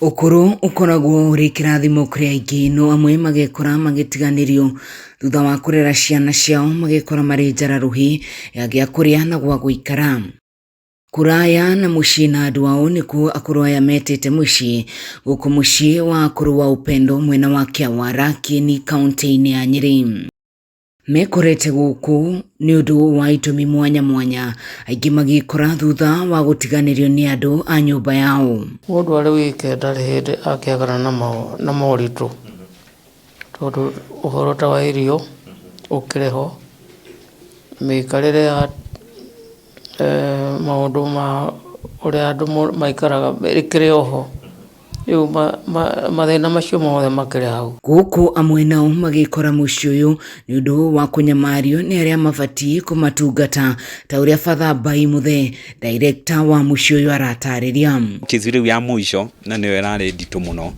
Ũkũrũ ũkoragwo ũrĩ kĩrathimo kũrĩ aingĩ no amwe magekora magĩtiganĩrio thutha wa kũrera ciana ciao magekora marĩ njara rũhĩ ya gĩa kũrĩa na gwa gũikara. Kũraya na mũciĩ na andũ ao nĩkuo akũrũ aya metĩte mũciĩ gũkũ mũciĩ wa akũrũ wa Upendo mwena wa Kĩawara Kieni kaũntĩ-inĩ ya Nyĩrĩ. Mekorete gũkũ nĩ ũndũ wa itũmi mwanya mwanya, aingĩ magĩkora thutha wa gũtiganĩrio nĩ andũ a nyũmba yao. Mũndũ arĩ wike ndarĩ hĩndĩ angĩagana na moritũ, tondũ ũhoro ta wa irio ũkĩrĩ ho, mĩikarĩre ya maũndũ ma ũrĩa andũ maikaraga ĩkĩrĩ o ho. Rĩu mathĩna macio mothe makĩrĩ hau. Gũkũ amwe nao magĩkora mũciĩ ũyũ nĩ ũndũ wa kũnyamario nĩ arĩa mabatiĩ kũmatungata ta ũrĩa Father Mbai Mũthee, director wa mũciĩ ũyũ aratarĩria. Case rĩu ya mũico na nĩyo ĩrarĩ nditũ mũno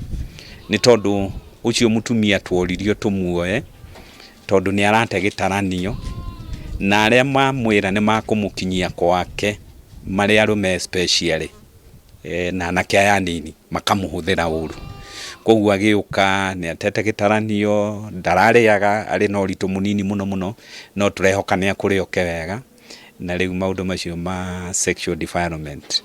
nĩ tondũ ũcio mũtumia tworirio tũmuoe tondũ nĩ arate gĩtaranio na arĩa mamwĩra nĩ makũmũkinyia gwake marĩ arũme especially na anake aya anini makamũhũthĩra ũru. Koguo agĩũka nĩ atete gĩtaranio, ndararĩaga, arĩ na ũritũ mũnini mũno mũno, no tũrehoka nĩ ekũrĩa oke wega. Na rĩu maũndũ macio ma sexual defilement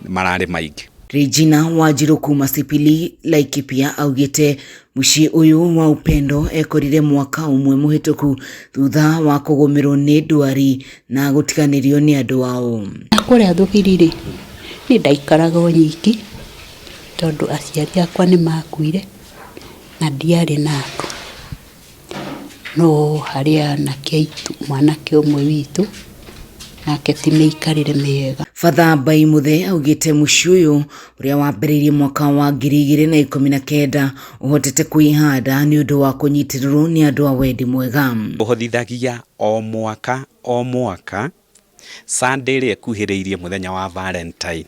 mararĩ maingĩ. Regina Wanjirũ kuma Sipili Laikipia augĩte mũciĩ ũyũ wa Upendo ekorire mwaka ũmwe mũhĩtũku thutha wa kũgũmĩrwo nĩ ndwari na gũtiganĩrio nĩ andũ ao. Kũrĩa Thũgiri-rĩ, niĩ ndaikaraga o nyiki, tondũ aciari akwa nĩ makuire na ndiarĩ na andũ. No harĩ anake aitũ, mwanake ũmwe witũ, nake ti mĩikarĩre mĩega. Father Mbai Mũthee augĩte mũciĩ ũyũ ũrĩa wambĩrĩirie mwaka wa 2019 ũhotete kwĩhanda nĩ ũndũ wa kũnyitĩrĩrwo nĩ andũ a wendi mwega. Tũhotithagia o mwaka o mwaka Sunday ĩrĩa ĩkuhĩrĩirie mũthenya wa Valentine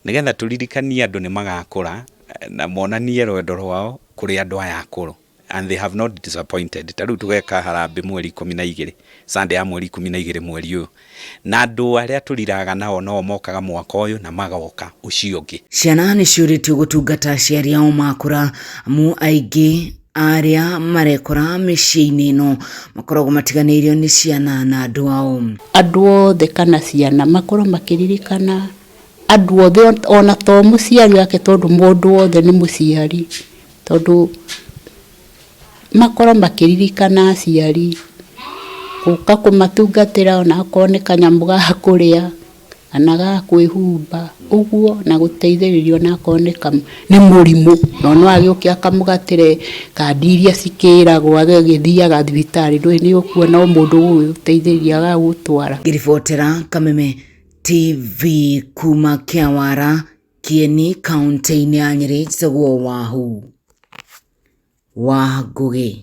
nĩgetha tũririkanie andũ nĩ magakũra na monanie rwendo rwao kũrĩ andũ aya akũrũ and they have not disappointed. Ta rĩu tũgeka harambĩ mweri 12, Sunday ya mweri 12 mweri ũyũ, na andũ arĩa tũriraga nao no mokaga mwaka ũyũ na magoka ũcio ũngĩ. Ciana nĩ ciũrĩtio gũtungata aciari ao makũra amu aingĩ arĩa marekora mĩciĩ-inĩ ĩno makoragwo matiganĩirio nĩ ciana na andũ ao. Andũ othe kana ciana makorwo makĩririkana andũ othe ona to mũciari wake tondũ mũndũ wothe nĩ mũciari, tondũ makorwo makĩririkana aciari, gũka kũmatungatĩra ona akorwo nĩ kanyamũ ga kũrĩa kana ga kwĩhumba ũguo na gũteithĩrĩria ona akorwo nĩ mũrimũ no no agĩũke akamũgatĩre kandi iria cikĩragwo agagĩthiaga thibitarĩ ndũĩ nĩ ũkuona o mũndũ ũgũgĩgũteithĩrĩria agagũtwara. Ngĩribotera Kameme TV kuma Kĩawara, Kieni, kaũntĩ-inĩ ya Nyĩrĩ, njĩtagwo Wahu wa Ngũgĩ.